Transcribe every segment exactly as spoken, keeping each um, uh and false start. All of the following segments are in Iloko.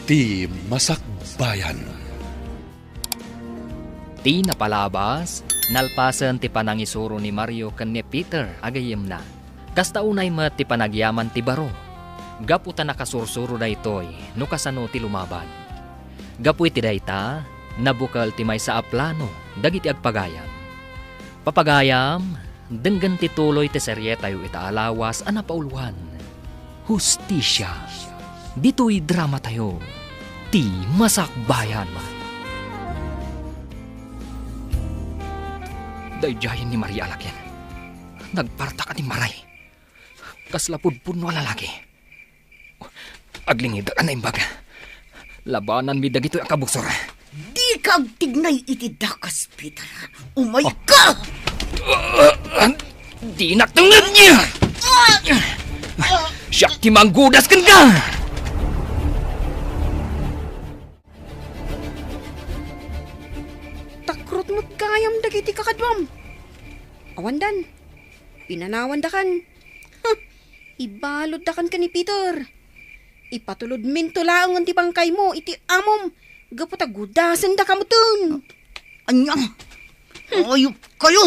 Ti Masakbayan. Ti napalabas, nalpasen ti panangisuro ni Mario ken ni Peter a gayyemna. Kasta unay met ti panagyaman ti baro. Gapu ta nakasursuro daytoy no kasano ti lumaban. Gapu iti dayta, nabukel ti maysa a plano dagiti agpagayam. Papagayam, denggen ti tuloy ti serietayo ita a lawas a napauluan, Hustisia. Ditoy dramatayo, Ti Masakbayan. Daydiayen ni Maria a lakin. Nagpartak a dimmaray. Kasla pudpudno a lalaki. Aglingidak a naimbag. Labananmi dagitoy a kabusor. Dika agtignay iti dakas, Peter. Umayka! Dinak tungod niya! Siak ti manggudas kenka! Takrot met gayam dagiti kakaduam. Awandan. Pinanawandakan. Huh! Ibaluddakan ken ni Peter. Ipatulodminto laengen ti bangkaymo iti amom gapu ta gudasendaka metten. Ania? Ayupkayo!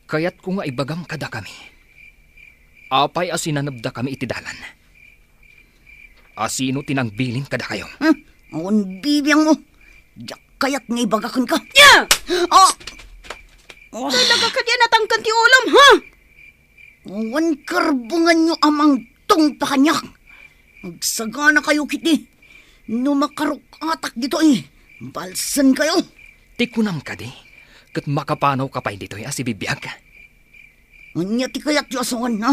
Kayatko nga ibagam kadakami. Apay a sinanebdakami iti dalan? Asino ti nangbilin kadakayo? Hmm? Awan bibiangmo. Diak kayat nga ibaga kenka. Nia! Ah! Oh. Talaga kadi a natangken ti ulom, ha? Awan karbenganyo a mangtungpa kaniak. Agsaganakayo ketdi. No makaruk-atak ditoy, balsenkayo. Ti kunam kadi, ket makapanawka pay ditoy a sibibiag? Ania ti kayatyo a suan, ha?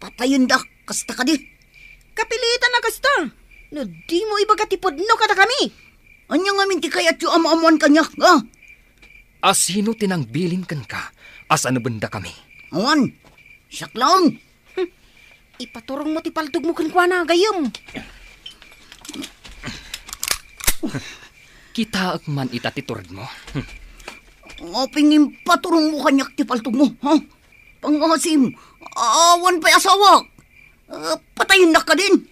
Patayendak, kasta kadi? Kapilitan a kasta. No dimo ibaga ti pudno kadakami. Ania ngamin ti kayatyo a maammoan kaniak, ha? Asino ti nangbilin kenka a sanebendakami? Awan, siak laeng. Hmm. Ipaturongmo ti paltogmo kenkuana, gayyem. Kitaek man ita ti turedmo. Hmm. Apay nga impaturongmo kaniak ti paltogmo, ha? Pangasim, awan pay asawak. Ah, patayennak kadin.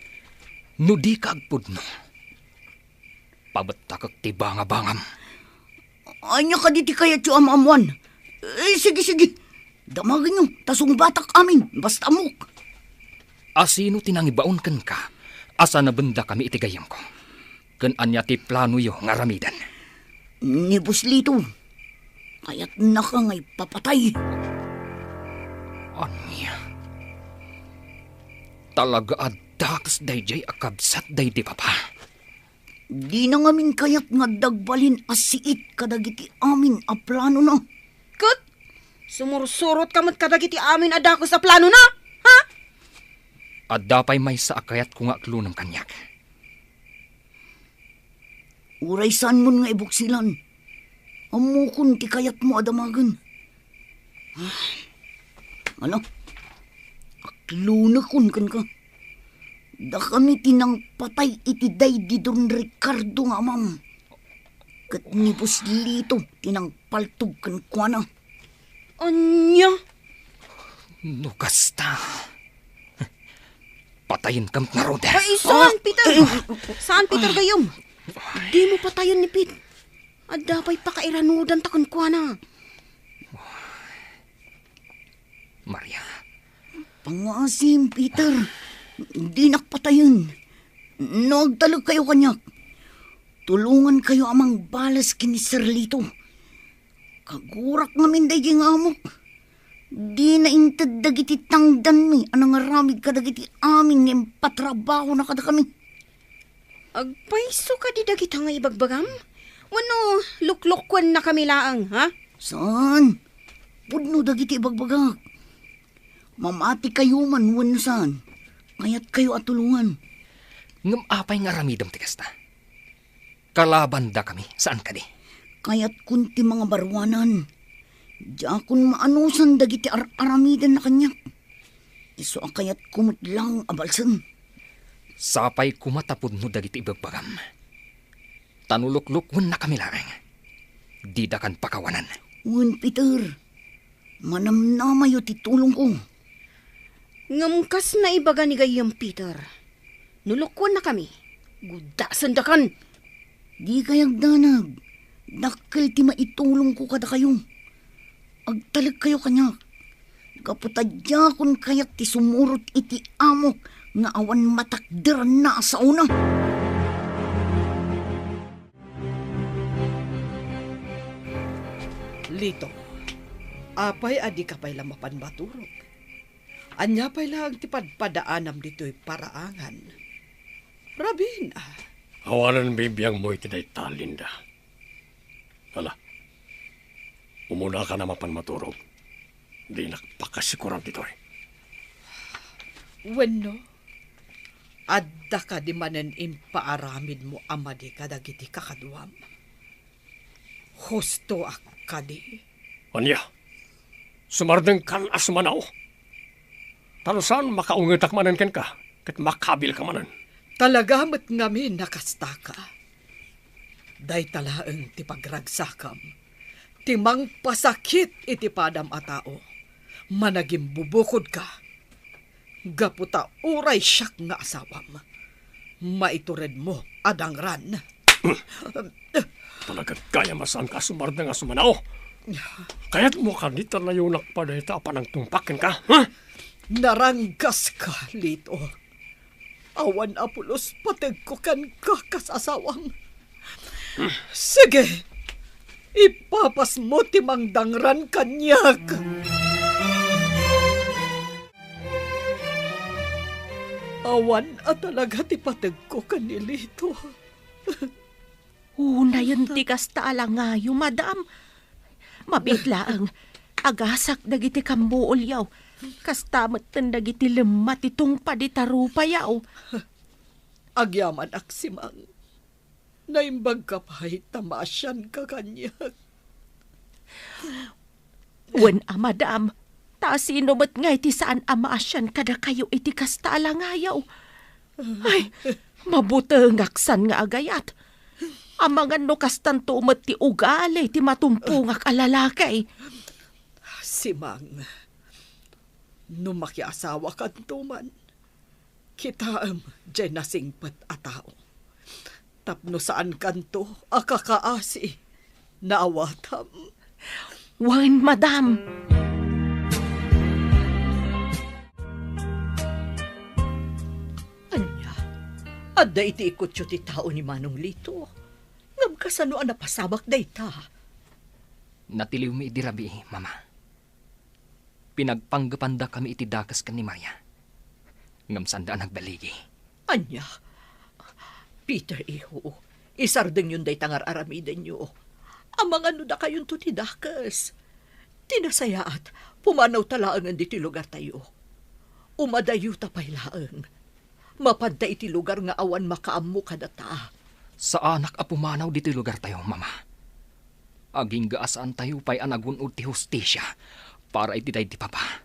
No dika agpudno, pabettakek ti bangabangam. Ania kadi ti kayatyo a maammoan? Eh, sige, sige. Damagenyo, ta sungbatak amin, basta ammok. Asino ti nangibaon kenka a sanebendakami iti gayyemko? Ken ania ti planoyo nga aramiden? Ni Boss Lito, kayatnaka nga ipapatay. Ania? Talaga a dakes daydiay a kabsat daydi Papa. Dina ngamin kayat nga adda agbalin a siit kadagiti amin a planona. Ket sumursurotka met kadagiti amin a dakes a planona, ha? Adda pay maysa a kayatko nga aglunom kaniak. Uray saanmon nga ibuksilan, ammokon ti kayatmo a damagen. Ah, ala, aklunekon kenka. Dakami ti nangpatay iti daydi Don Ricardo nga amam. Ket ni Boss Lito ti nangpaltog kenkuana. Ania? No kasta, patayenka met ngarud. Ay, saan, Peter? Saan, Peter, gayyem? Dimo patayen ni Pete. Adda pay pakairanudanta kenkuana. Maria. Pangasim, Peter. Dinak patayen. No agtalekkayo kaniak, tulongankayo a mangbales ken ni Sir Lito. Kagurak ngamin daydi nga amok. Dina inted dagiti tangdanmi a nangaramid kadagiti amin nga impatrabahona kadakami. Agpayso kadi dagita nga ibagbagam? Wenno luklukkuennakami laeng, ha? Saan. Pudno dagiti ibagbagak. Mamatikayo man wenno saan, kayatkayo a tulongan. Ngem apay nga aramidem ti kasta? Kalabandakami, saan kadi? Kayatkon ti mangabaruanan. Diakon maanusan dagiti ar-aramidenna kaniak. Isu a kayatko met laeng a balsen. Sapay koma ta pudno dagiti ibagbagam. Ta no luklukkuennakami laeng, didakan pakawanan. Wen, Peter, manamnamayo ti tulongko. Ngem kas naibaga ni gayyem Peter, no lukkuennakami, Gudasendakan! Dikay agdanag. Dakkel ti maitulongko kadakayo. Agtalekkayo kaniak. Gapu ta diakon kayat ti sumurot iti amok nga awan matakderanna a saona. Lito, apay a dika pay la mapan maturog? Ania pay laeng ti padpadaanam ditoy paraangan? Rabin, ah. Awanen bibiangmo iti dayta, Linda. Hala, umunaka a mapan maturog. Dinak pakasikoran ditoy. Wenno, adda kadi manen impaaramidmo a madi kadagiti kakaduam? Hustoak kadi? Ania? Sumardengkan a sumanao? Ta no saan, makaungetak manen kenka, ket makabilka manen. Talaga met ngamin a kastaka. Dayta laeng ti pagragsakam, ti mangpasakit iti padam a tao. Managimbubukodka. Gapu ta uray siak nga asawam, maituredmo a dangran. Talaga gayam a saanka a sumardeng a sumanao. Kayatmo kadi ta layonak pay dayta a panangtungpak kenka, ha? Naranggaska, Lito. Awan a pulos pategko kenka kas asawam. Sige, ipapasmo ti mangdangran kaniak. Awan a talaga ti pategko ken ni Lito. Unayen ti kasta a langayo, madam. Mabiit laeng, agasak dagiti kambuolyo. Kasta metten dagiti lemma ti tungpad ita rupayo. Agyamanak, Simang. Naimbagka pay ta maasianka kaniak. Wen a, madam, ta sino met ngay ti saan a maasian kadakayo iti kasta a langayo? Ay, mabutengak san nga agayat. Amangan no kastanto met ti ugali ti matumpongak a lalaki. Simang, no makiasawakanto man, kitaem diay nasingpet a tao. Tapno saankanto a kakaasi, naawatam? Wen, madam. Ania? Adda iti ikutyo ti tao ni Manong Lito. Ngem kasano a napasamak dayta? Natiliwmi idi rabii, Mama. Pinagpanggepandakami iti dakes ken ni Maria. Ngem sanda a nagbaligi. Ania? Peter, iho, isardengyon dayta nga ar-aramidenyo. Amangan no dakayonto ti dakes. Ti nasayaat, pumanawta laengen ditoy lugartayo. Umadayota pay laeng. Mapanta iti lugar nga awan makaammo kadata. Saanak a pumanaw ditoy lugartayo, Mama. Agingga a saantayo pay a nagun-od ti hustisia para iti daydi papa.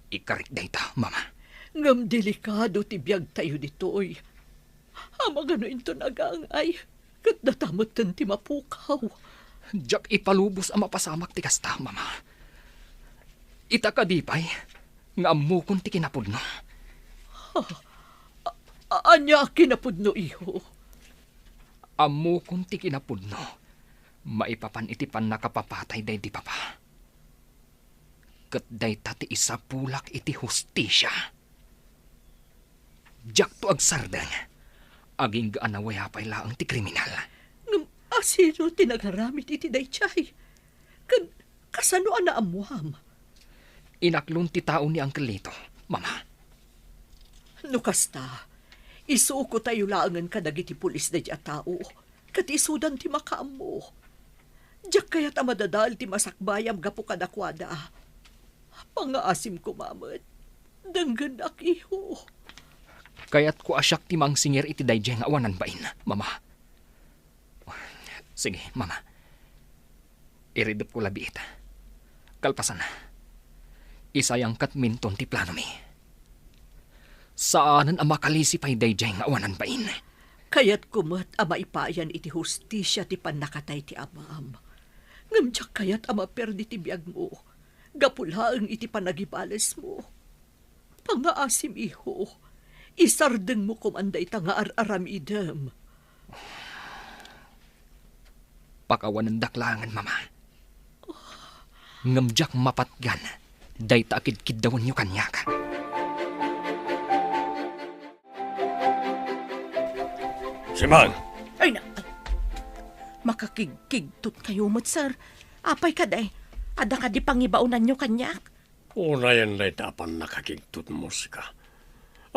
Ikarik dayta, Mama. Ngem delikado ti biagtayo ditoy. Amangan no inton agaangay, ket data metten ti mapukaw. Diak ipalubos a mapasamak ti kasta, Mama. Ita kadi pay nga ammokon ti kinapudno. Ha? A-, a-, ania a kinapudno, iho? Ammokon ti kinapudno maipapan iti pannakapapatay daydi papa. Ket dayta ti isapulak iti hustisia. Diakto agsardeng, agingga a nawayaw pay laeng ti kriminal. Ngem asino ti nagaramid iti daydiay? Ken kasano a naammuam? Inaklon ti tao ni Uncle Lito, Mama. No kasta, isukotayo laengen kadagiti pulis daydiay a tao, ket isudan ti makaammo. Diak kayat a madadael ti masakbayam gapu kadakuada. Pangaasim koma met. Denggenak, iho. Kayatko a siak ti mangsingir iti daydiay nga awanan bain, Mama. Sige, Mama. Iridepko la biit. Kalpasanna, isayangkatminton ti planomi. Saanen a makalisi pay daydiay nga awanan bain. Kayatko met a maipayan iti hustisia ti pannakatay ti amam. Ngem diak kayat a maperdi ti biagmo gapu laeng iti panagibalesmo. Pangaasim, iho. Isardengmo koman dayta nga ar-aramidem. Pakawanendak laengen, Mama. Ngem diak mapatgan dayta a kidkiddawenyo kaniak. Simang! Ay, na, ay. Makakigkigtot kayo met, sir. Apay kadi? Adda kadi pangibaonanyo kaniak? Unayen dayta a pannakakigtotmo, sika.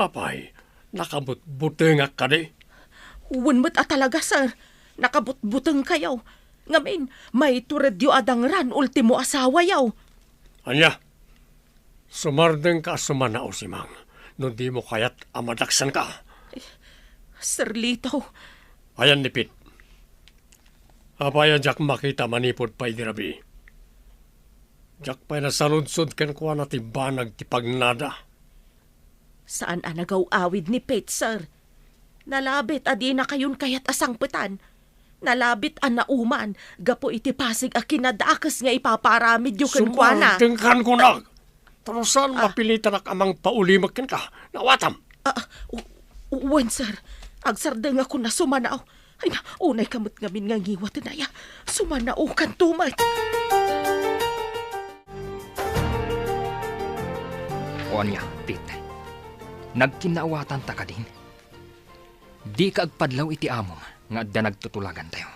Apay, nakabutbutengak kadi? Wen met a talaga, sir. Nakabutbuteng kayo. Ngamin, maituredyo a dangran ultimo asawayo. Ania? Sumardengka a sumanao, Simang, no dimo kayat a madaksanka. Sir Lito. Ayan ni Pete. Apay a diak makita manipud pay idi rabii? Diak pay nasaludsod kenkuana ti banag ti pagnada. Saan a nagaw-awid ni Pete, sir. Nalabit a dinakayon kayat a sangpetan. Nalabit a nauman gapu iti pasig a kinadakes nga ipapaaramidyo kenkuana. Sumardengkan kunak. Tapno saan mapilitanak a mangpaulimek kenka. Naawatam. Ah, u-, wen, sir. Agsardengakon a sumanao. Ay, na, unayka met ngamin nga ngiwaten aya. Sumanaokanto met. O ania, Pete? Nagkinnaawatanta kadin? Dika agpadlaw iti amom nga adda nagtutulagantayo.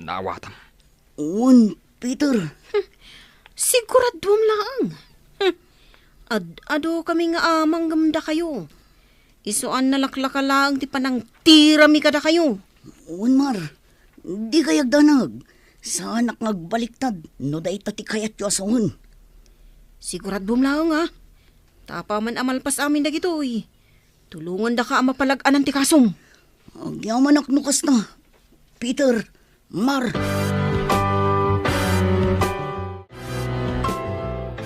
Naawatam. Wen, Peter. Siguraduam laeng. Ad-adu kami nga amang ngem dakayo. Isu a nalaklaka laeng ti panangtirami kadakayo. Wen, Mar. Dika agdanag. Saanak nga agbaliktad no dayta ti kayatyo a sawen. Siguraduam laeng, a. Ta apaman a malpas amin dagitoy, tulongandaka a mapalag-anan ti kasom. Agyamanak no kasta, Peter, Mar.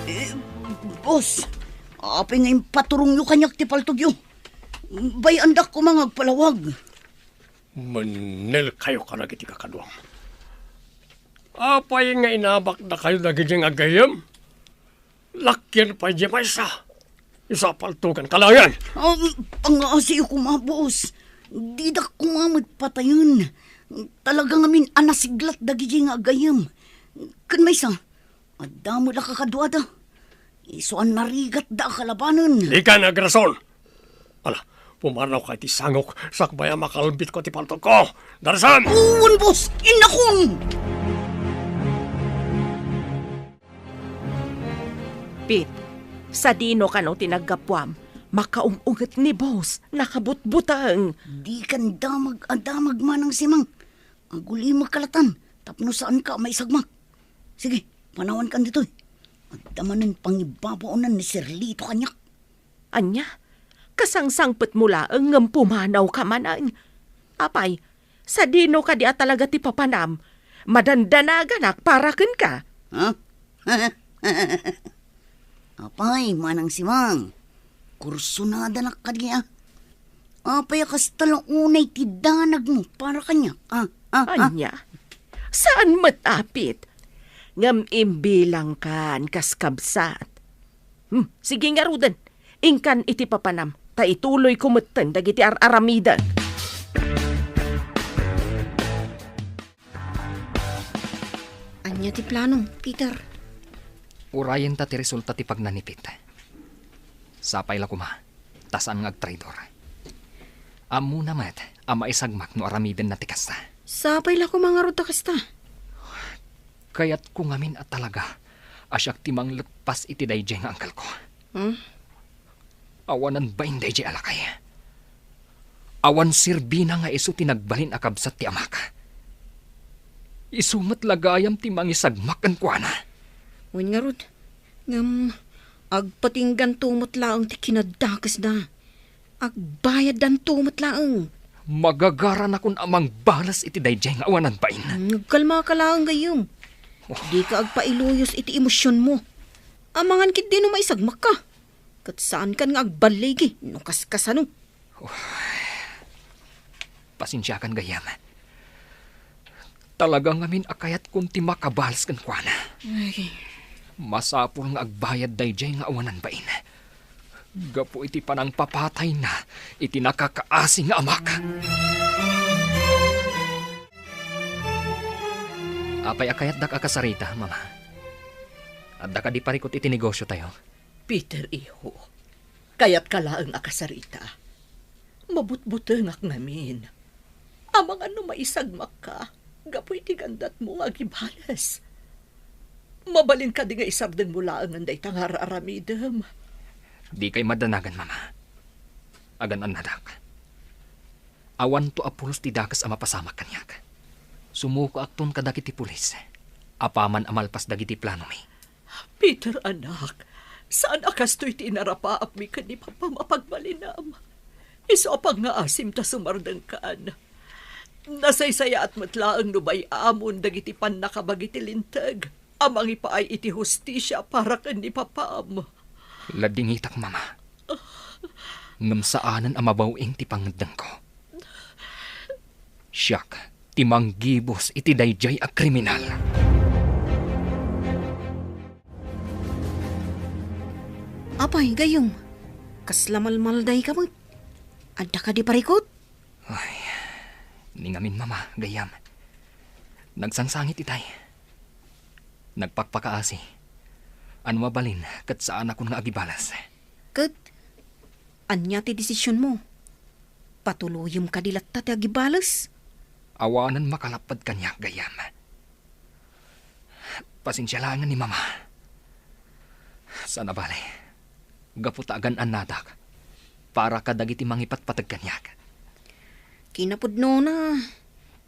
Eh, boss, apay nga impaturongyo kaniak ti paltogyo? Bay-andak koma nga agpalawag. Mennel kayo kadagiti kakaduam. Apay nga inabakdakayo dagiti nga gayyem? Lakian pay diay maysa. Isu a paltogan kalayan. Um, pangaasiyo koma, boss. Didak koma met patayen. Talaga ngamin a nasiglat dagiti nga gayyem. Ken maysa, adda met a kakaduada. Isu a narigatda a kalabanen. Dika nga agrason. Ala, pumanawka iti sangok, sakbay a makalbitko ti paltogko. Darsan! Wen, boss! Innakon! Pete, sadino kano ti naggapuam? Makaum-unget ni boss, nakabutbuteng. Dikan damag a damag, Manang Simang. Agulimekka latan tapno saanka a maisagmak. Sige, panawankan ditoy. Adda manen pangibabaonan ni Sir Lito kaniak. Ania? Kasangsangpetmo laeng ngem pumanawka manen. Apay, sadino kadi a talaga ti papanam? Madandanaganak para kenka. Ha? Apay, Manang Simang, kursunadanak kadi a. Apay a kasta la unay ti danagmo para kaniak, a? A, a? Ania? Saan met, Pete. Ngem imbilangkan kas kabsat. Hmm, sige ngaruden. Inkan iti papanam, ta ituloyko metten dagiti ar-aramidek. Ania ti plano, Peter? Urayenta ti resulta ti pagnanipit. Sapay la koma, ta saan nga agtraidor. Ammona met a maisagmak no aramidenna ti kasta. Sapay la koma ngarud ta kasta. Kayatko ngamin a talaga a siak ti mangletpas iti daydiay nga angkelko. Hmm? Awanan bain daydiay a lakay. Awan serbina nga isu ti nagbalin a kabsat ti amak. Isu met la gayam ti mangisagmak kenkuana. Wen ngarud, ngem agpatingganto met laeng ti kinadakesda. Agbayaddanto met laeng. Magagaranakon a mangbales iti daydiay nga awanan bain. Hmm, agkalmaka laeng gayyem. Oh. Dika agpailuyos iti emosionmo. Amangan ketdi no maisagmakka. Ket saankan nga agballigi no kaskasano. Oh. Pasensiakan gayyem. Talaga ngamin a kayatkon ti makabales kenkuana. Ay. Masapul nga agbayad daydiay nga awanan bain. Gapu iti panangpapatayna iti nakakaasi nga amak. Apay a kayatdak a kasarita, Mama? Adda kadi parikut iti negosiotayo? Peter, iho, kayatka laeng a kasarita. Mabutbutengak ngamin. Amangan no maisagmakka gapu iti gandatmo nga agibales. Mabalin kadi nga isardengmo laengen dayta nga ar-aramidem? Dikay madanagan, Mama. Agan-annadak. Awanto a pulos ti dakes a mapasamak kaniak. Sumukoakton kadagiti pulis apaman a malpas dagiti planomi. Peter, anak, saan a kastoy ti inarapaapmi ken ni Papam a pagbalinam. Isu a pangngaasim ta sumardengkan. Nasaysayaat met laeng no bay-amon dagiti pannakabagi ti Linteg a mangipaay iti hustisia para ken ni Papam. Ladingitak, Mama. Ngem saanen a mabaw-ing ti pangngeddengko. Siak ti manggibus iti daydiay a kriminal. Apay, gayyem, kasla malmaldayka met. Adda kadi parikut? Ay, ni ngamin, Mama, gayyem. Nagsangsangit itay. Nagpakpakaasi. Ania mabalin ket saanakon nga agibales. Ket ania ti desisionmo? Patuloyem kadi latta ti agibales? Awanen makalapped kaniak, gayyem. Pasensia laengen ni Mama. Saan a bale, gapu ta agan-annadak para kadagiti mangipatpateg kaniak. Kinapudnona,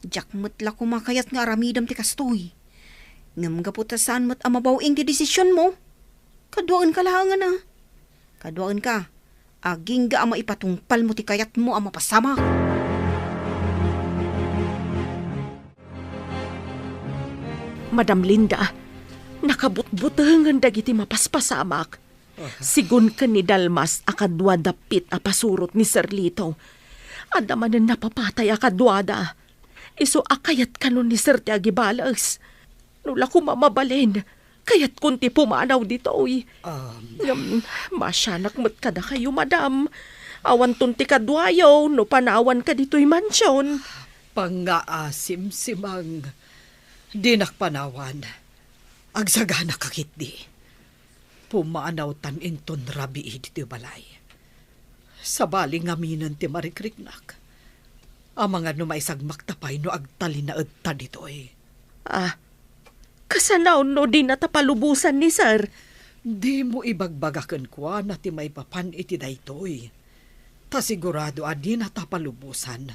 diak met la koma kayat nga aramidem ti kastoy. Ngem gapu ta saan met a mabaw-ing ti desisionmo, kaduaenka laengen a. Kaduaenka, agingga a maipatungpalmo ti kayatmo a mapasamak. Madam Linda, nakabutbutengen dagiti mapaspasamak. Sigun ken ni Dalmas a kadua dapit a pasurot ni Sir Lito. Adda manen napapatay a kaduada. Isu a kayat kano ni Sir ti agibales. No la koma mabalin, kayatkon ti pumanaw ditoy. Um. Ngem, masianak met kadakayo, madam. Awanton ti kaduayo no panawanka ditoy mansion. Pangngaasim, Simang. Dinak panawan. Agsagana ka ketdi. Pumanawtan inton rabii ditoy balay. Sabali ngaminen ti marikriknak. Amangan no maisagmak ta pay no agtalinaedta ditoy. Ah, kasano no dinata palubosan ni Sir? Dimo ibagbaga kenkuana ti maipapan iti daytoy. Ta sigurado a dinata palubosan.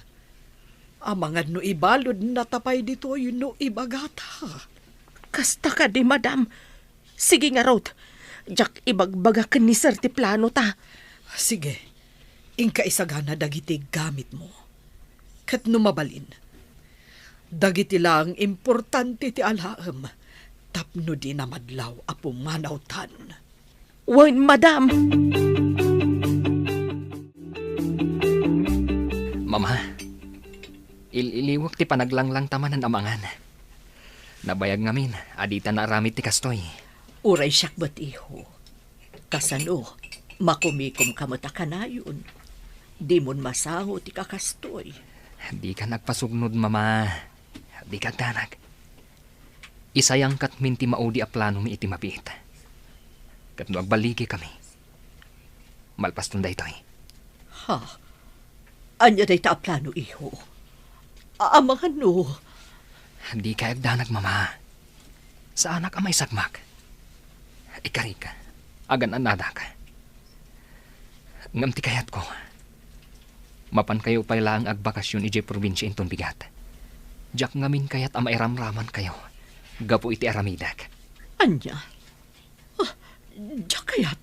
Amangan no ibaludnata pay ditoy no ibagata. Kasta kadi, madam. Sige ngarud, diak ibagbaga ken ni Sir ti planota. Sige, inka isagana dagiti gamitmo. Ket no mabalin, dagiti laeng importante ti alaem tapno dina madlaw a pumanawtan. Wen, madam. Mama, il-iliwek ti panaglanglang ta manen a mangan. Nabayag ngamin a dita naaramid ti kastoy. Uray siak met, iho. Kasano, makumikomka met a kanayon? Dimon masango ti kakastoy. Dika nagpasugnod, Mama. Dika agdanag. Isayangkat min ti maudi a planomi iti mabiit. Ket no agballigikami, malpaston daytoy. Ha? Ania dayta a plano, iho? A-, amangan no? Dika agdanag, Mama. Saanak a maisagmak. Ikarik, agan-annadak. Ngem ti kayatko, mapankayo pay laeng agbakasyon idiay probinsia inton bigat. Diak ngamin kayat a mairamramankayo gapu iti aramidek. Ania? Ah, diak kayat.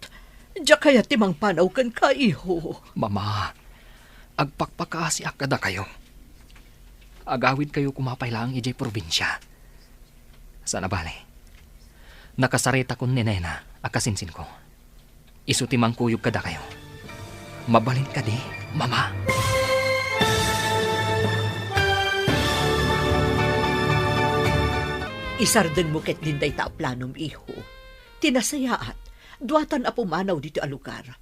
Diak kayat ti mangpanaw kenka, iho. Mama, agpakpakaasiak kadakayo. Agawidkayo koma pay laeng idiay probinsia. Saan a bale, nakasaritakon ni Nena a kasinsinko. Isu ti mangkuyog kadakayo. Mabalin kadi, Mama? Isardengmo ketdin dayta a planom, iho. Ti nasayaat, duatan a pumanaw ditoy a lugar.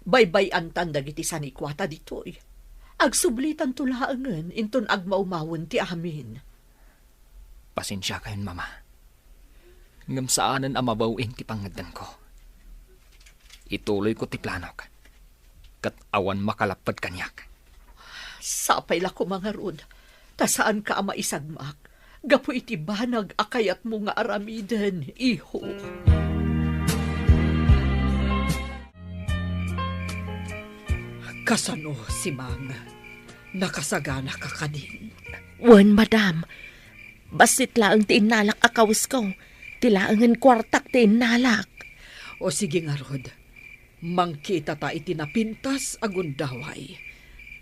Baybay-antan dagiti sanikuata ditoy. Agsublitanto laengen inton agmawmawen ti amin. Pasensiakayon, Mama. Ngem saanen a mabaw-in ti pangngeddengko. Ituloyko ti planok, ket awan makalapped kaniak. Sapay la koma ngarud, ta saanka a maisagmak gapu iti banag a kayatmo nga aramiden, iho. Kasano, Simang? Nakasaganaka kadin? Wen, madam. Bassit laeng ti innalak a kawesko. Ti laengen kuartak ti innalak. O sige ngarud, mangkitata iti napintas a gundaway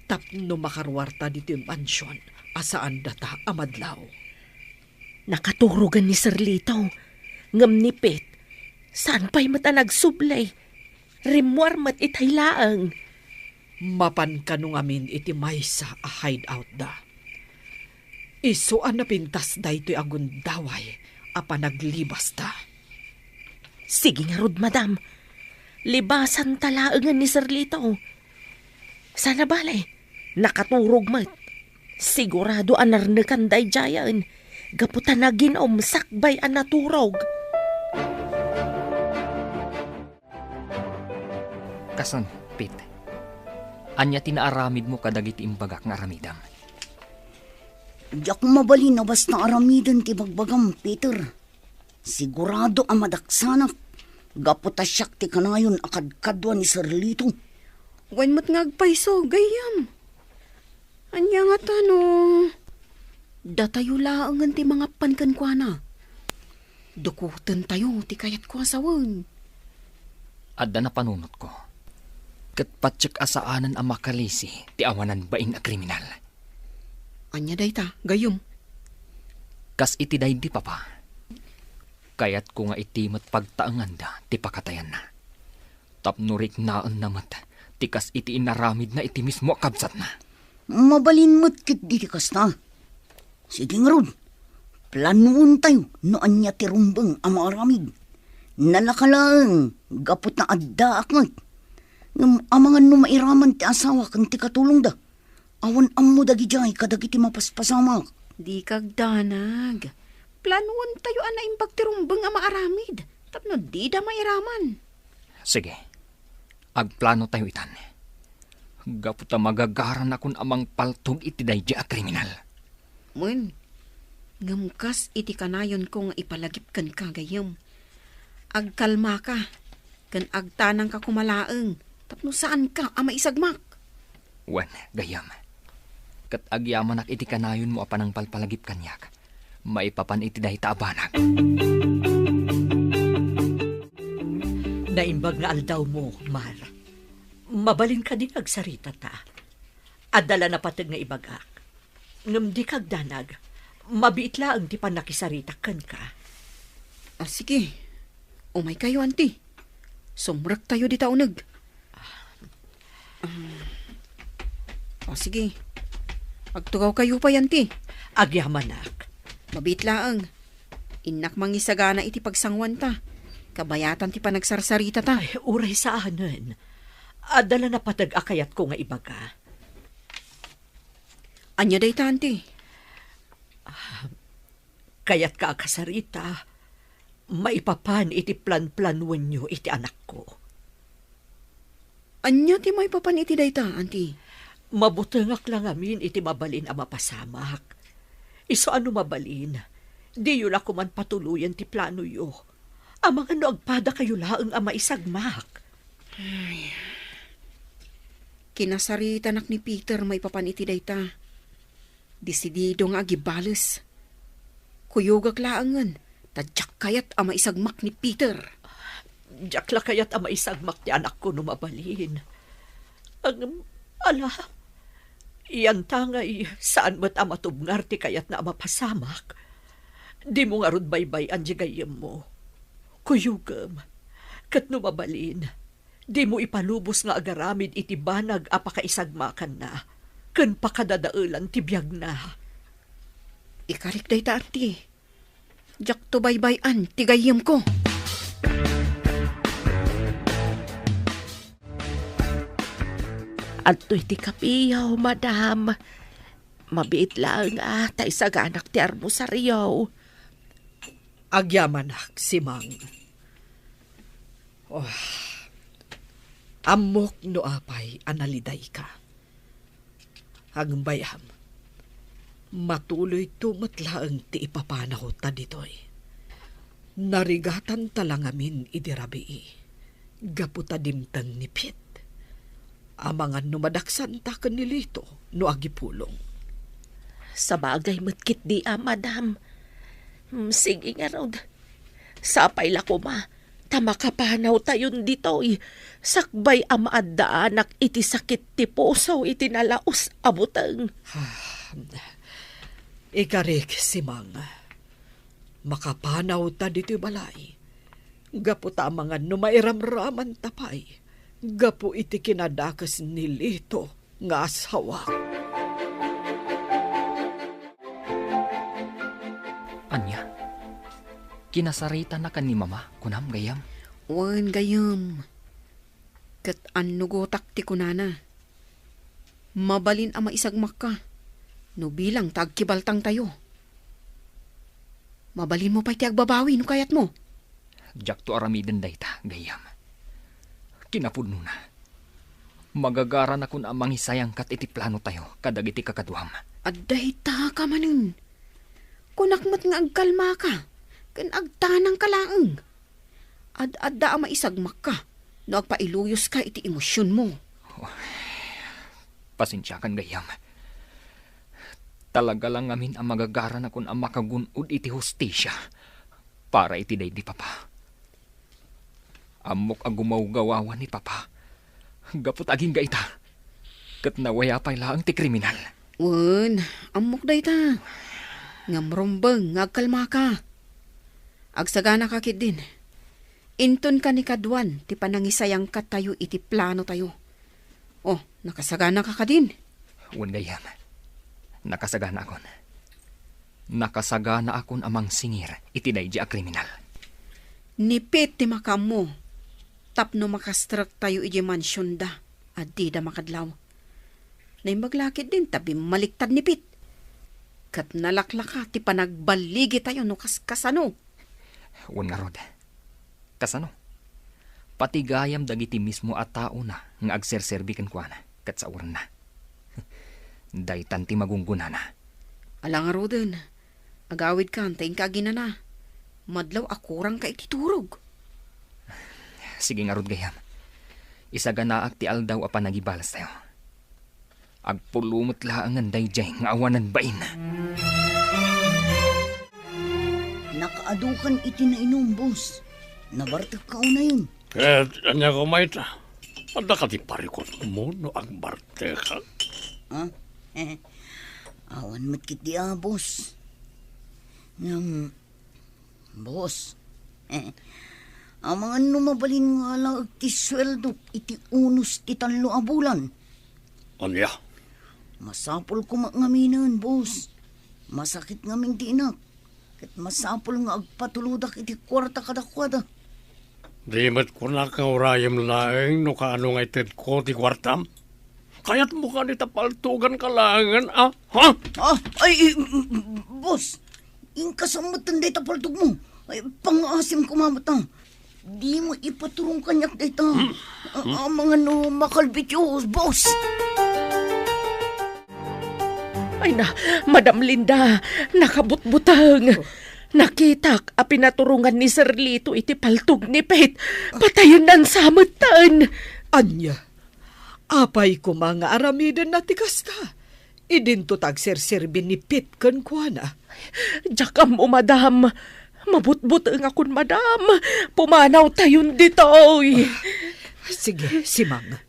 tapno makaruarta ditoy mansion a saan data a madlaw. Nakaturogen ni Sir Lito, ngem ni Pete, saan pay met a nagsubli. Rimmuar met itay laeng. Mapan kano ngamin iti maysa a hideout da. Isu a napintas daytoy a gundaway a panaglibasda. Sige ngarud, madam. Libasanta laengen ni Sir Lito. Saan a bale, nakaturog met. Sigurado a narnekan daydiayen, gapu ta nagin-om sakbay a naturog. Kason, Pete, ania ti naaramidmo kadagiti imbagak nga aramidem? Diak mabalin a basta aramiden ti bagbagam, Peter. Sigurado a madaksanak, gapu ta siak ti kanayon a kadkadua ni Sir Lito. Wen met nga agpayso, gayyem. Ania ngata no datayo laengen ti mangapan kenkuana? Dukotentayo ti kayatko a sawen. Adda napanunotko, ket patiek a saanen a makalisi ti awanan bain a kriminal. Ania dayta, gayyem? Kas iti daydi, Papa, kayatko nga iti met pagtaenganda ti pakatayanna, tapno riknaenna met ti kas iti inaramidna iti mismo a kabsatna. Mabalin met ketdi ti kasta. Sige ngarud, planoentayo no ania ti rumbeng a maaramid. Nalaka laeng gapu ta addaak met. Ngem amangan no mairaman ti asawa ken ti katulongda. Awan ammo dagidiay kadagiti mapaspasamak. Dika agdanag. Planoentayo a naimbag ti rumbeng a maaramid tapno dida mairaman. Sige. Agplanotayo itan. Gapu ta magagaranakon a mangpaltog iti daydi a kriminal. Wen, ngem kas iti kanayonko nga ipalagip kenka, gayyem, agkalmaka ken agtanangka koma laeng tapno saanka a maisagmak. Wen, gayyem, ket agyamanak iti kanayonmo a panangpalpalagip kaniak maipapan iti dayta a banag. Naimbag nga aldawmo, Mar. Mabalin kadi nga agsaritata? Adda la napateg nga ibagak. Ngem dika agdanag, mabiit laeng ti pannakisaritak kenka. Ah, sige. Umaykayo, anti. Sumrektayo dita uneg. Ah. Ah, sige. Agtugawkayo pay, anti. Agyamanak. Mabiit laeng. Innak mangisagana iti pagsanguanta. Kabayatan ti panagsarsaritata. Ay, uray saanen. Adda la napateg a kayatko nga ibaga. Ania dayta, anti? Ah, kayatka a kasarita, maipapan iti planplanuenyo iti anakko. Ania ti maipapan iti dayta, anti? Mabutengak la ngamin iti mabalin a mapasamak. Isu a no mabalin, diyo la koman patuloyen ti planoyo. Amangan no agpadakayo laeng a maisagmak. Ay. Kinasaritanak ni Peter maipapan iti dayta. Desidido nga agibales. Kuyogak laengen, ta diak kayat a maisagmak ni Peter. Diak la kayat a maisagmak ti anakko no mabalin. Ngem, ala, yantangay, saan met a matubngar ti kayatna a mapasamak. Dimo ngarud baybay-an diay gayyemmo. Kuyogem, ket no mabalin, dimo ipalubos nga agaramid iti banag a pakaisagmakanna ken pakadadaelan ti biagna. Ikarik dayta, anti. Diakto baybay-an ti gayyemko. Adtoy ti kapiyo, madam. Mabiit laeng a ta isaganak ti armosario. Agyamanak, Simang. Oh, ammok no apay a nalidayka. Agbayam, matuloyto met laeng ti ipapanawta ditoy. Narigatanta la ngamin idi rabii, gapu ta dimteng ni Pete. Amangan no madaksanta ken ni Lito no agipulong. Sabagay met ketdi a, madam. Mm, sige ngarud. Sapay la koma ta makapanawtayon ditoy, sakbay a maaddaanak iti sakit ti puso iti nalaus a buteng. Ikarik, Simang. Makapanawta ditoy balay. Gapu ta amangan no mairamramanta pay gapu iti kinadakes ni Lito nga asawak. Ania? Kinasaritanaka ni Mama, kunam, gayyem? Wen, gayyem. Ket annugotak ti kunana. Mabalin a maisagmakka no bilang ta agkibaltangtayo. Mabalinmo pay ti agbabawi no kayatmo. Diakto aramiden dayta, gayyem. Kinapudnona, magagaranakon a mangisayangkat iti planotayo kadagiti kakaduam. Adda dayta ka manen. Kunak met nga agkalmaka ken agtanangka laeng. Ad-adda a maisagmakka no agpailuyoska iti emosionmo. Pasensiakan, gayyem. Talaga la ngamin a magagaranakon a makagun-od iti hustisia para iti daydi papa. Ammok a gumawgawawan ni papa gapu ta agingga ita, ket nawaya pay laeng ti kriminal. Wen, ammok dayta. Ngem rumbeng nga agkalmaka. Agsaganaka ketdin. Inton kanikaduan ti panangisayangkattayo iti planotayo. Oh, nakasaganaka kadin? Wen, gayyem. Nakasaganaakon. Nakasaganaakon a mangsingir iti daydi a kriminal. Ni Pete ti makaammo tapno makastrektayo idiay mansionda a dida makadlaw. Naimbag la ketdin ta bimmaliktad ni Pete. Ket nalaklaka ti panagballigitayo no kaskasano. Wen ngarud, kasano? Pati gayam dagiti mismo a taona nga agserserbi kenkuana ket saorenna. Daytan ti magunggonana. Ala ngaruden, agawidkan ta inka aginana. Madlaw a kurangka iti turog. Sige ngarud, gayyem. Isaganaak ti aldaw a panagibalastayo. Agpulo met laengen daydiay nga awanen bain. Nakaadu kan iti nainum, boss. Nabartekka unayen. Ket ania koma ita? Adda kadi parikutmo no agbartekak? Ah? Awan met ketdi a, boss. Ngem, boss, amangan no mabalin nga alaek ti sueldok iti unos ti tallo a bulan. Ania? Masapul koma ngaminen, boss. Masakit ngamin ti inak. Ket masapul nga agpatulodak iti kuarta kadakuada. Di met kunak nga urayem laeng no kaano nga itedko ti kuartam? Kayatmo kadi ta paltuganka laengen, a? Ha? Ah, ay, i-, boss, inka sa metten dayta paltogmo. Ay, pangngaasim koma met, a. Dimo ipaturong kaniak dayta. Hmm? A-, amangan no makalbit, boss. Ay na, Madam Linda, nakabutbuteng. Oh. Nakitak a pinaturongan ni Sir Lito iti paltog ni Pete. Patayennan sa metten. Ania? Apay koma nga aramidenna ti kasta? Idinto ta agserserbi ni Pete kenkuana. Diak ammo, madam. Mabutbutengakon, madam. Pumanawtayon ditoy. Ah, sige, Simang.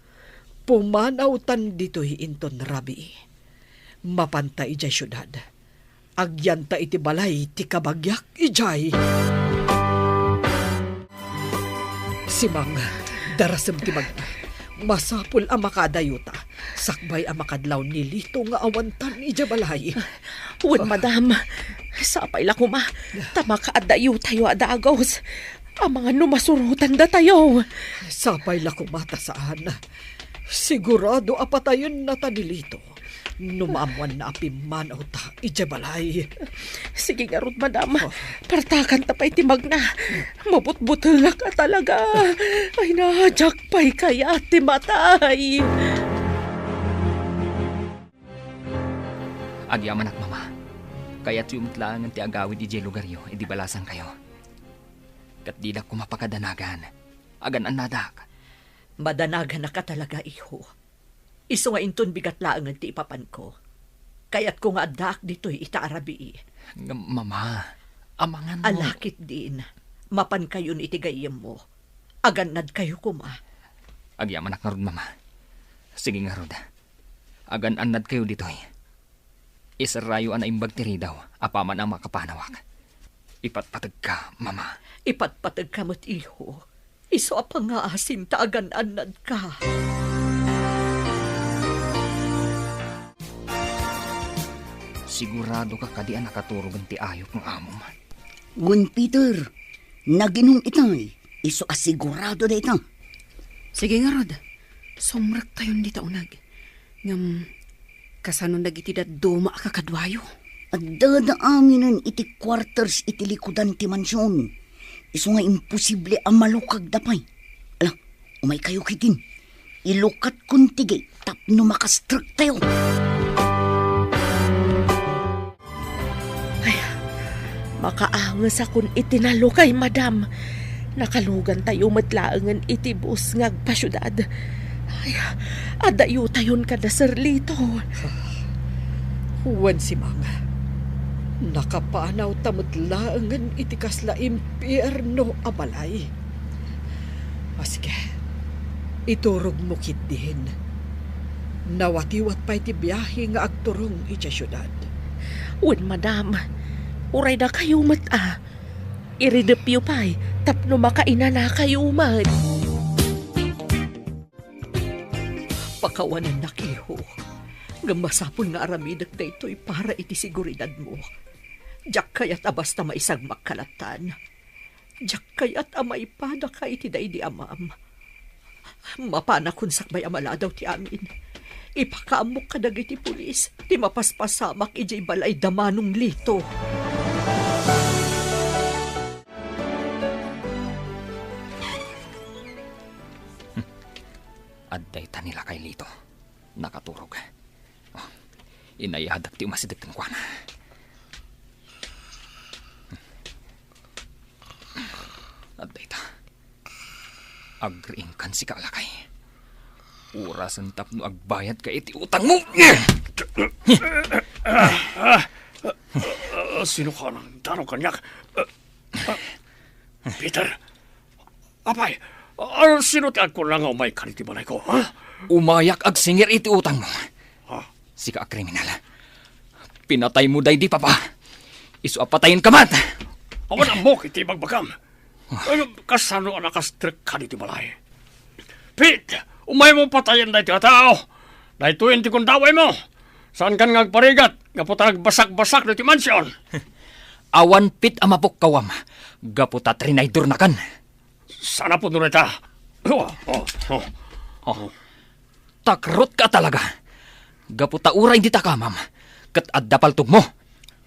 Pumanawtan ditoy inton rabii. Mapanta idiay siudad. Agyanta iti balay ti kabagiak idiay. Simang, darasem ti magna. Masapul a makadayuta, sakbay a makadlaw ni Lito nga awantan idiay balay. Wen, madam. Sapay la koma ta makaadayutayo a dagus. Amangan no masurotan datayo. Sapay la koma ta saan. Sigurado a patayennata ni Lito no maammoanna a pimmanawta idiay balay. Sige ngarud, madam. Oh. Partakanta pay ti magna. Mabutbutengak a talaga. Ay, na, diak pay kayat ti matay. Agyamanak, Mama. Kayatyo met laengen ti agawid idiay lugaryo idi balasangkayo. Ket didak koma pakadanagan. Agan-annadak. Madanaganaka talaga, iho. Isu nga inton bigat laengen ti ipapanko. Kayatko nga addaak ditoy ita a rabii. Ngem, Mama, amangan no... Ala ketdin, mapankayon iti gayyemmo. Agannadkayo koma. Agyamanak ngarud, Mama. Sige ngarud. Agan-annadkayo ditoy. Iserrayo a naimbag ti ridaw apaman a makapanawak. Ipatpategka, Mama. Ipatpategka met, iho. Isu a pangngaasim ta agan-annadka. Siguradoka kadi a nakaturogen ti ayup nga amom? Wen, Peter, naginum itay. Isu a sigurado dayta. Sige ngarud, sumrektayon dita uneg. Ngem, kasano dagiti dadduma a kakaduayo? Addada aminen iti quarters iti likudan ti mansion. Isu nga imposible a malukagda pay. Ala, umaykayo ketdin. Ilukatkon ti gate tapno makastrektayo. Ay, makaangesakon iti nalukay, madam. Nakalugantayo met laengen iti bus nga agpasiudad. Ay, adayotayon kada Sir Lito. Wen, Simang, nakapanawta met laengen iti kasla impierno a balay. A, sige. Iturogmo ketdin. Nawatiwat pay ti biahe nga agturong idiay siudad. Wen, madam. Uray dakayo met a. Iridepyo pay tapno makainanakayo met. Pakawanennak, iho. Ngem masapul nga aramidek daytoy para iti seguridadmo. Diak kayat a basta maisagmak ka lattan. Diak kayat a maipadaka iti daydi amam. Mapanakon sakbay a maladaw ti amin. Ipakaammok kadagiti pulis ti mapaspasamak idiay balay da Manong Lito. Adda ita ni Lakay Lito. Nakaturog. Oh, inayadak ti umasideg kenkuana. Adda ita. Agriingkan sika, Lakay. Orasen tapno agbayadka iti utangmo. Ah, sino ka nang daro kaniak? Ah, Peter, apay, ah, sino ti agkuna nga umayka iti balayko, ha? Umayak agsingir iti utangmo. Ha? Sika a kriminal. Pinataymo daydi papa. Isu a patayenka met. Awan ammok iti ibagbagam. Ay, kasano a nakastrekka iti balay? Pete, umaymo patayen daytoy a tao. Daytoyen ti gundawaymo. Saankan nga agparigat gapu ta agbasak-basak daytoy mansion. Awan pete a mapukkawam gapu ta trinaydornakan. Saan a pudno dayta? Oh, oh, oh. Oh. Takrotka a talaga. Gapu ta uray dita kamam, ket adda paltogmo.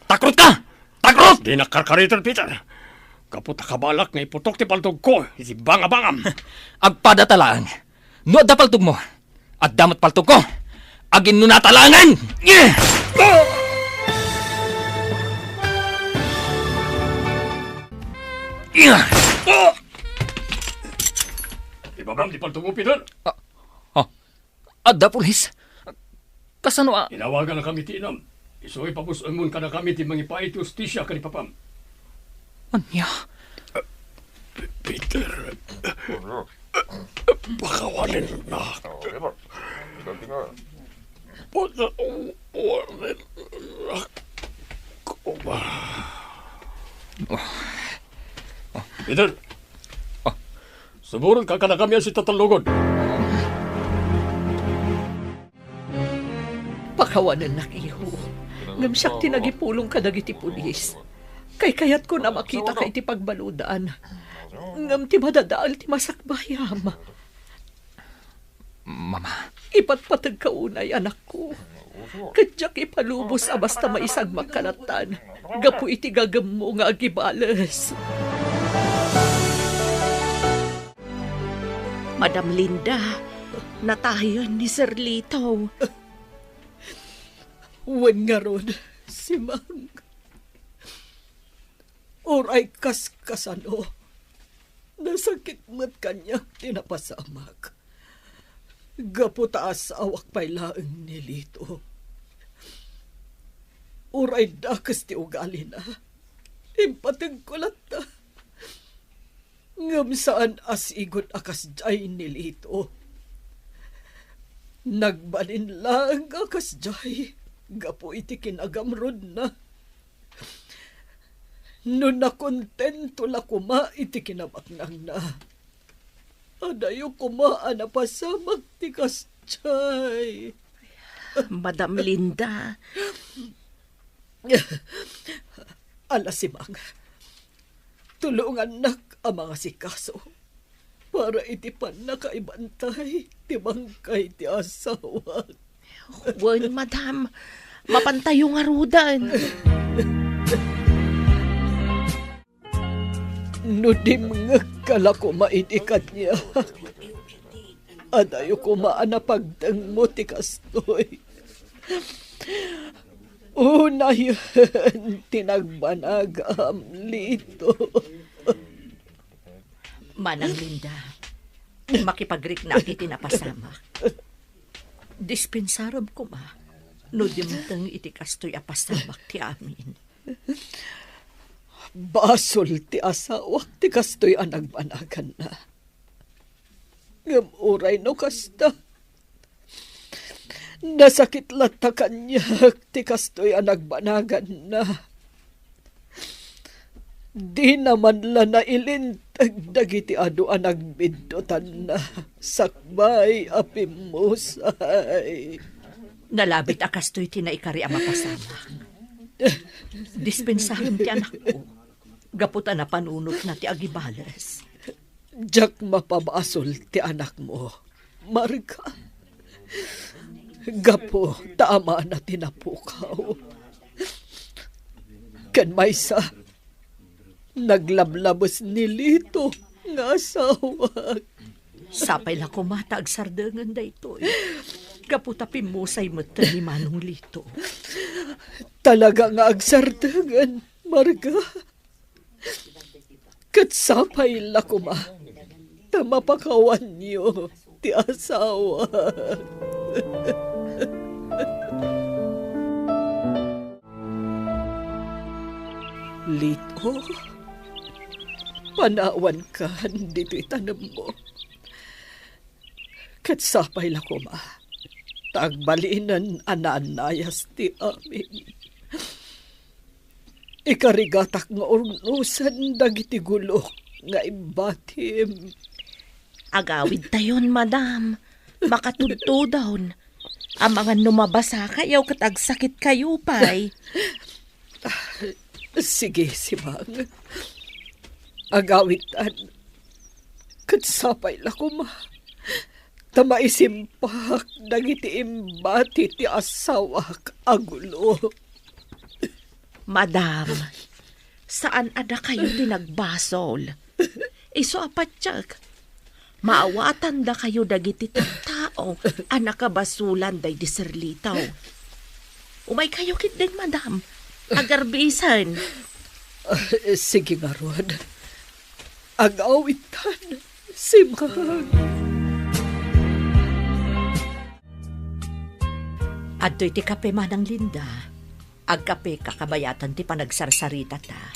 Takrotka! Takrot! Dinak karkariten, Peter. Gapu ta kabalak nga iputok ti paltogko iti bangabangam. Agpadata laeng. No adda paltogmo, adda met paltogko. Aginnunata laengen! Ibabam ti paltogmo, Peter. Ah, ah. Adda pulis? Kasano a? Inawaganakami ti inam. Isu nga ipabus-enmon kadakami ti mangipaay ti hustisia ken ni papam. Ania? Peter, pakawanennak. Pakawanennak. Peter, suborenka kadakami a sitatallogod. Pakawanennak, iho. Ngem siak ti nagipulong kadagiti pulis. Kaykayatkon a makitaka iti pagbaludan. Ngem ti madadael ti masakbayam. Mama. Ipatpategka unay, anakko. Ket diak ipalubos a basta maisagmakka lattan gapu iti gagemmo nga agibales. Madam Linda, natayen ni Sir Lito. Wen ngarud, Simang. Uray kaskasano, nasakit met kaniak ti napasamak. Gapu ta asawak pay laeng ni Lito. Uray dakes ti ugalina, impategko latta. Ngem saan a sigud a kasdiay ni Lito. Nagbalin laeng a kasdiay gapu iti kinagamrudna. No nakontento la koma iti kinabaknangna, adayo koma a napasamak ti kasdiay. Madam Linda. Ala, Simang, tulongannak a mangasikaso para iti pannakaibantay ti bangkay ti asawak. Wen, madam, mapantayo ngaruden. No dimngegka la koma idi kaniak, adayo koma a napagtengmo ti kastoy. Unayen ti nagbanagam, Lito. Manang Linda, makipagriknak iti napasamak. Dispensarem koma no dimteng iti kastoy a pasamak ti amin. Basol ti asawak ti kastoy a nagbanaganna. Ngem uray no kasta, nasakit latta kaniak ti kastoy a nagbanaganna. Dina man la nailinteg dagiti adu a nagbiddutanna sakbay a pimmusay. Nalabit a kastoy ti naikari a mapasamak. Dispensarem ti anakko, gapu ta napanunotna ti agibales. Diak mapabasol ti anakmo, Marga. Gapu ta amana ti napukaw. Ken maysa, naglablabes ni Lito nga asawak. Sapay la koma ta agsardengen daytoy. Gapu ta pimmusay met ni Manong Lito. Talaga nga agsardengen, Marga. Ket sapay la koma ta mapakawanyo ti asawa. Lito, panawankan ditoy tanemmo. Ket sapay la koma ta agbalinen a naannayas ti amin. Ikarigatak nga urnosen dagiti gulok nga imbatim. Agawidtayon, madam. Makatudtudon. Amangan no mabasakayo ket agsakitkayo pay. Sige, Simang. Agawidtan. Ket sapay la koma ta maisimpak dagiti imbati ti asawak a gulo. Madam, saan a dakayo ti nagbasol. Isu a patiek, maawatandakayo dagiti tattao a nakabasolan daydi Sir Lito. Umaykayo ketdin, madam. Agarbisen. Ah, sige ngarud. Agawidtan, Simang. Adtoy ti kape, Manang Linda. Agkapeka kabayatan ti panagsarsaritata.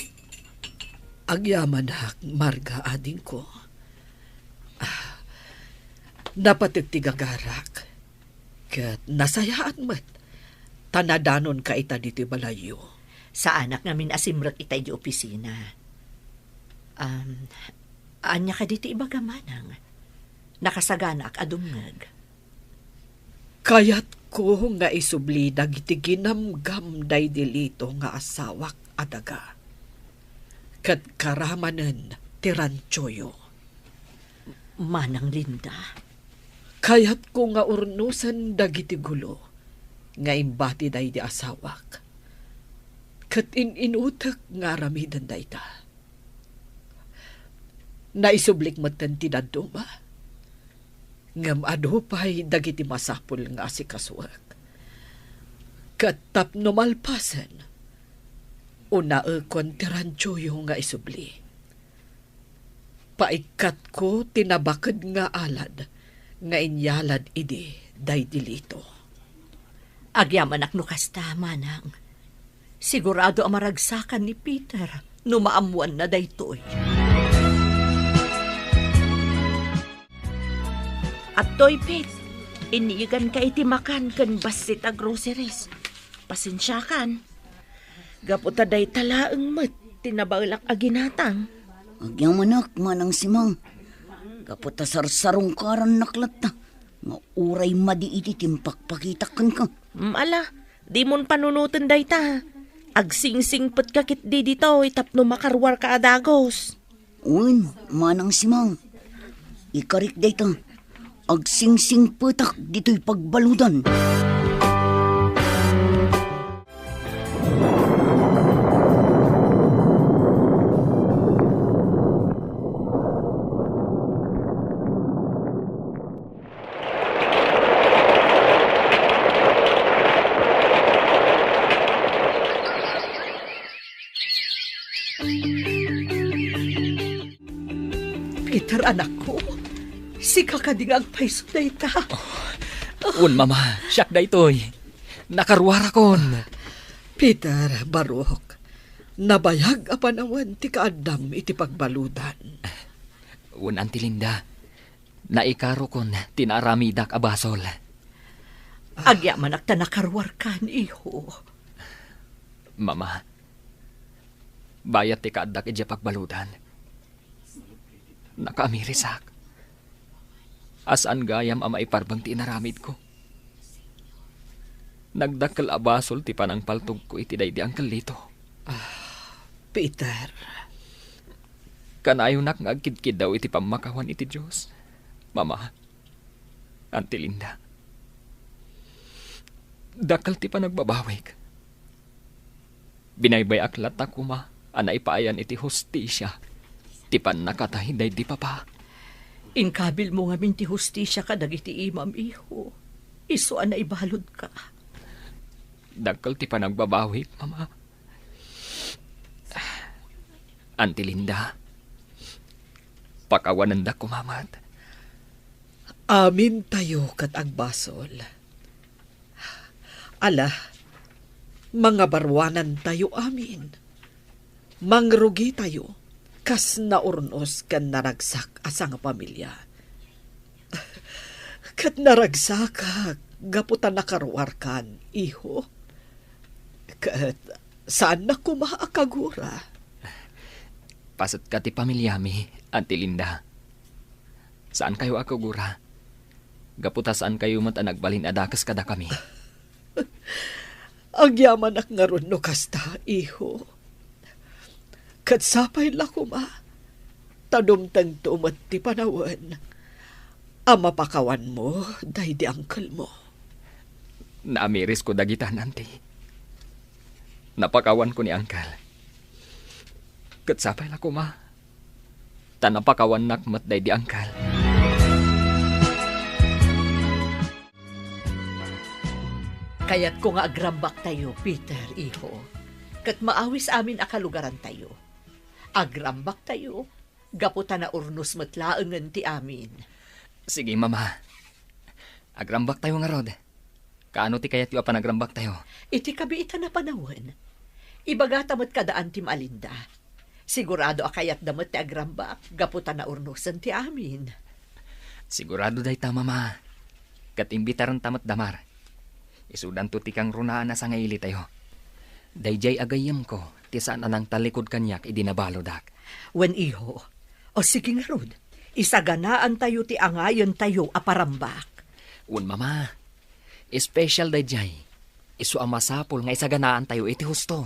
Agyamanak, Marga, adingko. Ah, napateg ti gagarak. Ket nasayaat met ta nadanonka ita ditoy balayyo. Saanak ngamin a simrek ita idiay opisina. Um, ania kadi ti ibaga, Manang? Nakasaganaak a dumngeg. Kayatko nga isubli dagiti ginamgam daydi Lito nga asawak a daga. Ket karamanen ti rantsoyo. Manang Linda, Kayatko nga urnosen dagiti gulo nga imbati daydi asawak. Ket in-inutek nga aramiden dayta. Naisublik metten ti dadduma. Ngem adu pay dagiti masapul nga asikasuek. Ket tapno malpasen, unaekon ti radioyo nga isubli. Paikkatko ti nabaked nga alad nga inyalad idi daydi Lito. Agyamanak no kasta, manang. Sigurado a maragsakan ni Peter no maammoanna daytoy. Adtoy, Pete, inniganka iti makan ken bassit a groceries. Pasensiakan. Gapu ta dayta laeng met ti nabaelak a ginatang. Agyamanak, Manang Simang. Gapu ta sarsarungkarannak latta nga uray madi iti timpakpakitak kenka. Mm, ala, dimon panunoten dayta. Agsingsingpetka ketdi ditoy tapno makaruarka a dagus. Wen, Manang Simang, ikarik dayta. Agsingsingpetak ditoy pagbaludan. Peter, anakko, sika kadi nga agpayso dayta? Oh, wen, Mama, siak daytoy. Nakaruarakon. Peter, barok, nabayag a panawen ti kaaddam iti pagbaludan. Wen, Auntie Linda, naikarokon ti naaramidak a basol. Agyamanak ta nakaruarkan, iho. Mama, bayat ti kaaddak idiay pagbaludan, nakaamirisak a saan gayam a maiparbeng ti inaramidko. Nagdakkel a basol ti panangpaltogko iti daydi Uncle Lito. Ah, Peter. Kanayonak nga agkidkiddaw iti pammakawan iti Dios, Mama, Auntie Linda. Dakkel ti panagbabawik. Binaybay-ak latta koma a naipaayan iti hustisia ti pannakatay daydi papa. Inkabilmo ngamin ti hustisia kadagiti imam, iho. Isu a naibaludka. Dakkel ti panagbabawik, Mama. Auntie Linda, pakawanendak koma met. Amintayo ket agbasol. Ala, mangabaruanantayo amin. Mangrugitayo kas naurnos ken naragsak a sangapamilia. Ket naragsakak gapu ta nakaruarkan, iho. Ket saannak koma a kagura. Pasetka ti pamiliami, Auntie Linda. Saankayo a kagura. Gapu ta saankayo met a nagbalin a dakes kadakami. Agyamanak ngarud no kasta, iho. Ket sapay la koma ta dumtengto met ti panawen a mapakawanmo daydi angkelmo. Naamirisko dagita, Auntie. Napakawanko ni Uncle. Ket sapay la koma ta napakawannak met daydi Uncle. Kayatko nga agrambaktayo, Peter, iho, ket maawis amin a kalugarantayo. Agrambaktayo, gapu ta naurnos met laengen ti amin. Sige, Mama. Agrambaktayo ngarud. Kaano ti kayatyo a panagrambaktayo? Iti kabiitan a panawen, ibagata met kada Auntie Malinda. Sigurado a kayatda met ti agrambak gapu ta naurnosen ti amin. Sigurado dayta, Mama. Ket imbitarenta met da, Mar. Isudanto ti kangrunaan a sangailitayo. Daydiay a gayyemko ti saan a nangtallikud kaniak idi nabaludak. Wen, iho. O sige ngarud, isaganaantayo ti angayentayo a parambak. Wen, Mama. Special daydiay. Isu a masapul nga isaganaantayo iti husto.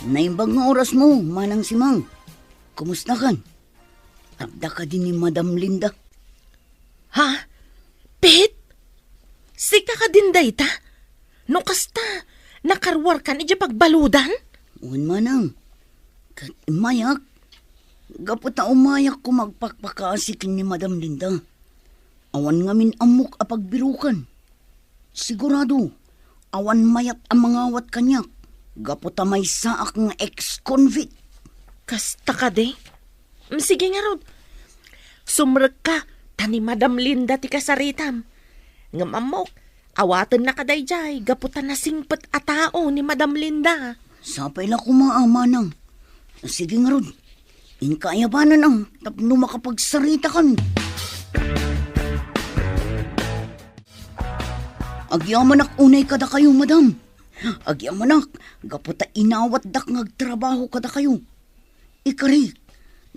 Naimbag nga orasmo, Manang Simang. Kumustakan? Adda kadi ni Madam Linda? Ha? Pete? Sika kadin dayta? No kasta, nakaruarkan idiay pagbaludan? Wen, manang. Ket immayak, gapu ta umayak koma agpakpakaasi ken ni Madam Linda. Awan ngamin ammok a pagbirukan. Sigurado, awan mayat a mangawat kaniak, gapu ta maysaak nga ex-convict. Kasta kadi? Mm, sige ngarud. Sumrekka, ta ni Madam Linda ti kasaritam. Ngem ammok, awatennaka daydiay, gapu ta nasingpet a tao ni Madam Linda. Sapay la koma, manang. Sige ngarud, inka ayabanan, a, tapno makapagsaritaka. Agyamanak unay kadakayo, madam. Agyamanak, gapu ta inawatdak nga agtrabaho kadakayo. Ikarik,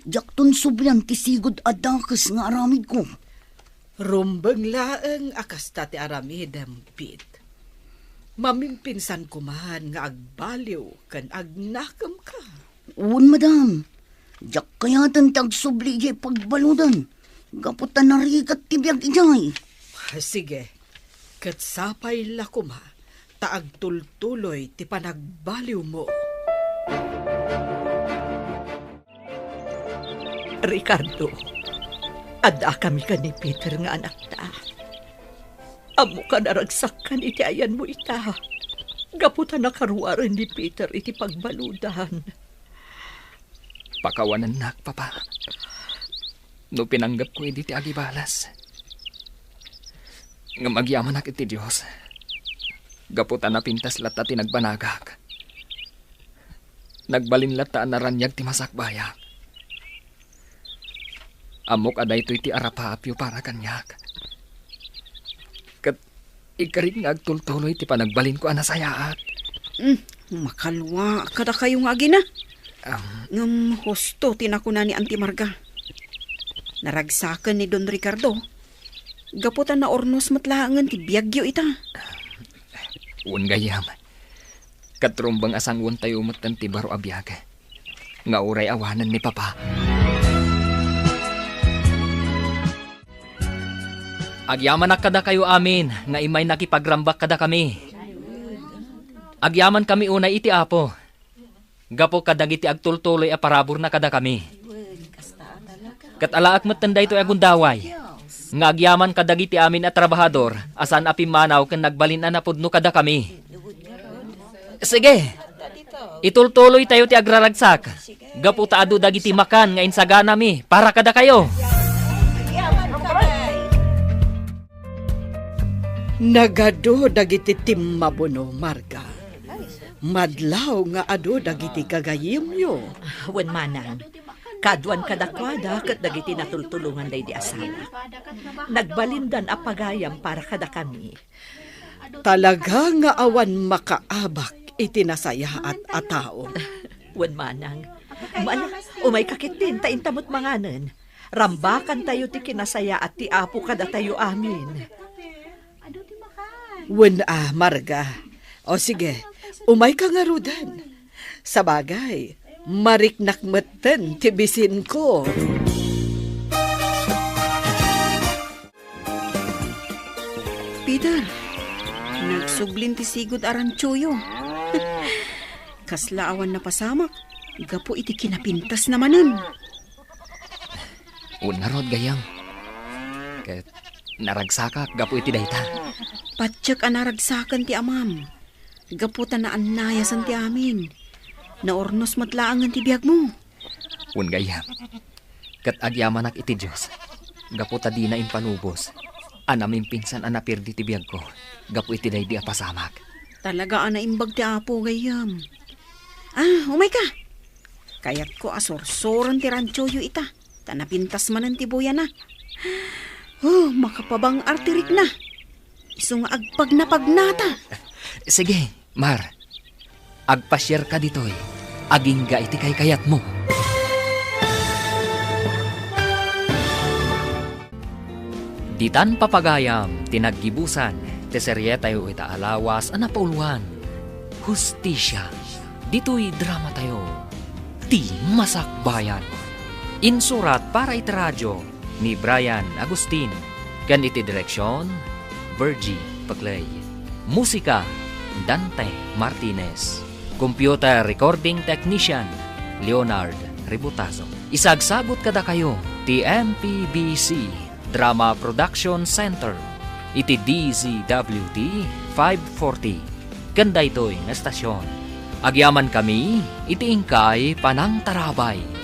diakton sublian ti sigud a dakes nga aramidko. Rumbeng laeng a kasta ti aramidem, Pete. Mamimpinsanko man nga agbaliw ken agnakemka. Wen, madam. Diak kayaten ti agsubli idiay pagbaludan, gapu ta narigat ti biag idiay. Sige, ket sapay la koma ta agtultuloy ti panagbaliwmo. Ricardo, addakami ken ni Peter nga anakta. Ammok a naragsakkan iti ayanmo ita, gapu ta nakaruaren ni Peter iti pagbaludan. Pakawanennak, Papa, no pinanggepko idi ti agibalas. Ngem agyamanak iti Dios, gapu ta napintas latta ti nagbanagak. Nagbalin latta a naraniag ti masakbayak. Ammok a daytoy ti arapaapyo para kaniak. Ket ikarik nga agtultuloy ti panagbalinko a nasayaat. Mm, makalua kadakayo nga agina. Am. Ngem husto ti nakuna ni Auntie Marga. Naragsaken ni Don Ricardo gapu ta naurnos met laengen ti biagyo ita. Wen, gayyem. Ket rumbeng a sanguentayo metten ti baro a biag nga uray awanen ni Papa. Agyamanak kadakayo amin nga immay nakipagrambak kadakami. Agyamankami unay iti Apo, gapu kadagiti agtultuloy a paraburna kadakami. Ket alaek metten daytoy a gundaway, nga agyaman kadagiti amin a trabahador a saan a pimmanaw ken nagbalin a napudno kadakami. Sige, itultuloytayo ti agraragsak, gapu ta adu dagiti makan nga insaganami para kadakayo. Nagadu dagiti timmabuno, Marga. Madlaw nga adu dagiti gagayyemyo. Wen, manang, kaaduan kadakuada ket dagiti natultulongan daydi asawa. Nagbalindan a pagayam para kadakami. Talaga nga awan makaabak iti nasayaat a tao. Wen, manang. Ala, umayka ketdin ta inta met manganen. Rambakantayo ti kinasayaat ti Apo kadatayo amin. Wen a, Marga. O sige, umayka ngaruden. Sabagay, mariknak metten ti bisinko. Peter, nagsublin ti sigud a rantsoyo. Kasla awan napasamak, gapu iti kinapintasna manen. Wen ngarud, gayyem. Ket naragsakak gapu iti dayta. Patiek a naragsaken ti amam, gapu ta naannayasen ti amin. Naurnos met laengen ti biagmo. Wen, gayyem. Ket agyamanak iti Dios, gapu ta dina impanubos a namimpinsan a naperdi ti biagko gapu iti daydi a pasamak. Talaga a naimbag ti Apo, gayyem. Ah, umayka. Kayatko a sursuren ti rantsoyo ita, ta napintas manen ti buyana. Oh, makapabang-ar ti rikna. Isu nga agpagnapagnata. Sige, Mar. Agpasiarka ditoy, agingga iti kaykayatmo. Ditan papagayam ti naggibusan ti serietayo ita a lawas a napauluan, Hustisia. Ditoy dramatayo, Ti Masakbayan. Insurat para iti radio ni Brian Agustin, ken iti direksion, Virgie Paclay. Musika, Dante Martinez. Computer recording technician, Leonard Ributazo. Isagsagut kadakayo ti M P B C Drama Production Center iti D Z W T five forty. Ken daytoy nga estasion, agyamankami iti inkay panangtarabay.